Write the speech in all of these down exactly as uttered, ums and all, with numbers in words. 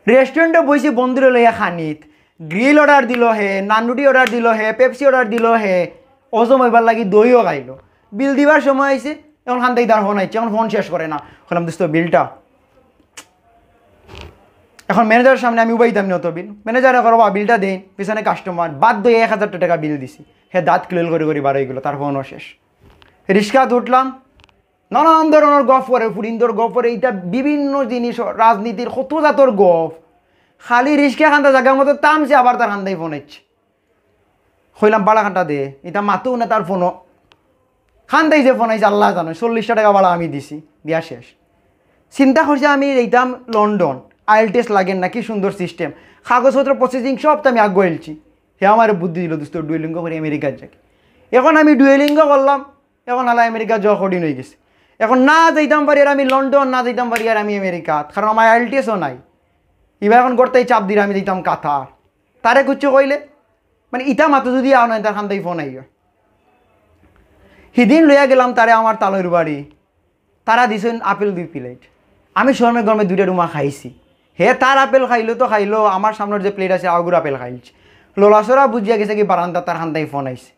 রেস্টুরেন্টো বইছি বন্ধুরে লইয়া খানিত, গ্রিল অর্ডার দিল হে, নানরুটি অর্ডার দিল হে, পেপসি অর্ডার দিল হে, হজম অইবার লাগি দইও খাইলো। বিল দিবার সময় আইছে, এখন খান্দাই তার ফোন আইছে, এখন ফোন শেষ করে না। কইলাম, "দোস্ত, বিলটা।" এখন ম্যানেজারের সামনে আমি উবাইতাম না অত বিল। ম্যানেজারে কইবো, "বা, বিলটা দেইন।" পিছনে কাস্টমার, বাধ্য অইয়া এক হাজার টেকা বিল দিছি। হে দাঁত ক্লিল করি করি বার অইগেলো, তার ফোনও শেষ। রিক্সাত উঠলাম, নানান ধরনের গফ করে, ফুরিন্দর গফ করে, ইতা বিভিন্ন জিনিস, রাজনীতির কত জাতর গফ। খালি রিক্সা খান্দা জাগার মতো থামছে, আবার তার খান্দাই ফোন আইছে। কইলাম, "ভাড়া খান্তা দে।" ইতা মাতু না, তার ফোনও খান্দাই যে ফোন আইছে, আল্লাহ জানো, চল্লিশটা টেকা ভাড়া আমি দিছি, দিয়া শেষ। চিন্তা করছি আমি যাইতাম লন্ডন, আইএলটিএস লাগের না, কি সুন্দর সিস্টেম, কাগজপত্র প্রসেসিং সব তো আমি আগুয়াইলছি। হে আমারে বুদ্ধি দিল, "দোস্ত, ডুয়েলিঙ্গো করি আমেরিকাত যাই।" এখন আমি ডুয়েলিঙ্গো করলাম, এখন হালা আমেরিকা যাওয়া কঠিন অই গেছে। এখন না যাইতাম পারি আর আমি লন্ডন, না যাইতাম পারি আর আমি আমেরিকাত, কারণ আমার আইএলটিএসও নাই। ইবা এখন করতেই চাপ দিরা আমি যাইতাম কাতার। তারে কুচ্ছু কইলে, মানে, ইতা মাতো যদি আও নাই, তার খান্দাই ফোন আইও। হিদিন লইয়া গেলাম তারে আমার তালইর বাড়ি, তারা দিছইন আপেল দুই প্লেট। আমি শরমে গরমে দুইটা ডুমা খাইছি। হে তার আপেল খাইলো তো খাইলো, আমার সামনের যে প্লেট আছে, আগুর আপেল খাইলছে। লড়াচড়া বুঝিয়া গেছে কি বারান্দা তার খান্দাই ফোন আইছে।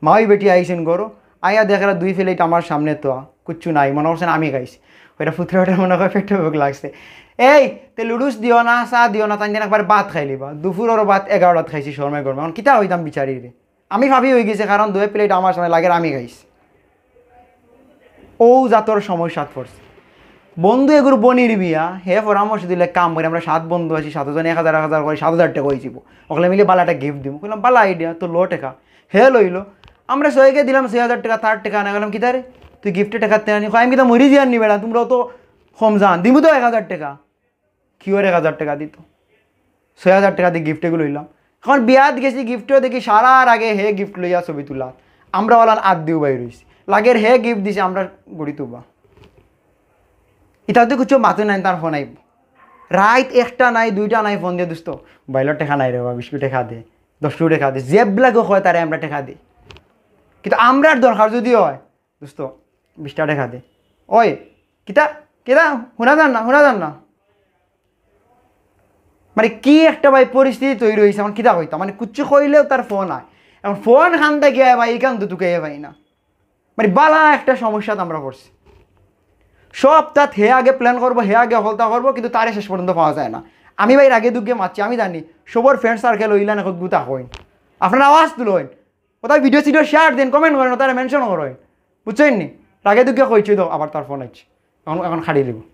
মাওই বেটি আইছইন ঘরো, আইয়া দেখরা দুই প্লেট আমার সামনে তো কুচ্ছু নাই, মনে করছেন আমি খাইছি। ওইটা ফুতরে ওটার মনে হয় পেটে ভোক লাগছে। "এই, তে লুডুস দিও না, চা দিও না, তাই একবার ভাত খাইলিবা।" দুপুরর ভাত এগারোটাত খাইছি শরমে গরমে। এখন কিতা হইতাম বিচারি রে? আমি ভাবি হয়ে গেছে, কারণ দুই প্লেট আমার সামনে লাগের আমি খাইছি। ও জাতর সমস্যাত পড়ছে। বন্ধু এগুর বনির বিয়া, হে পরামর্শ দিলে কাম করে, আমরা সাত বন্ধু আছি, সাতজনে এক হাজার, এক হাজার করে সাত হাজার টেকা অইযিবো। ওগুলো মিলে বালা একটা গিফট দিমু। কইলাম, "বালা আইডিয়া, তো লো টেকা।" হে লইলো। আমরা ছয়কে দিলাম ছয় হাজার টেকা, তার টেকা আনা গেলাম, "কিতা রে, তুই গিফটে টেকা তে আনি?" কয়, "আমি কিতা মরি যিয়ার নি বেটা, তোমরাও তো কম জান, দিমু তো এক হাজার টেকা।" কিওর এক হাজার টেকা দিত? ছয় হাজার টেকা দি গিফট এগু লইলাম। এখন বিয়াত গেছি, গিফটও দেখি সারার আগে হে গিফট লইয়া ছবি তুলা। আমরা ওলান আত দিও বাই রইছি। লাগের হে গিফট দিছে, আমরা গড়ি তুবা। ইতাতে কুচ্ছু মাতে নাই, তার ফোন আইব। রাইত একটা নাই, দুইটা নাই, ফোন দিয়ে, "দোস্ত, মোবাইলর টেকা নাই রে বা, বিশ টেকা দে, দশ টেকা দে।" যেবলাকে কয় তারে আমরা টেকা দিই। কিন্তু আমরার দরকার যদি হয়, "দোস্ত, বিশটা টেকা দে।" ওই, কিতা? কিতা? হুনা যার না, হুনা যার না। মানে, কি একটা ভাই পরিস্থিতি তৈরি হইছে, এখন কিতা কইতাম? মানে, কুচ্ছু কইলেও তার ফোন আয়। এখন ফোন খান থেকে আয় ভাই, এখান তো তুকে ভাই না। মানে, বালা একটা সমস্যাত আমরা পড়ছি। সব তাত হে আগে প্ল্যান করবো, হে আগে হলতা করবো, কিন্তু তারে শেষ পর্যন্ত পাওয়া যায় না। আমি ভাই রাগে দুঃখে মারছি, আমি জানি সবর ফ্রেন্ড সার্কেল হইলেন এখন গুতা হইন, আপনারা আওয়াজ তুলইন, কোথাও ভিডিও সিডিও শেয়ার দিন, কমেন্ট করেন, তারা মেনশন করেন, বুঝছেন নি? রাগে দুঃখে কইছি তো, আবার তার ফোন আইছে, এখন এখন খাড়ি দিব।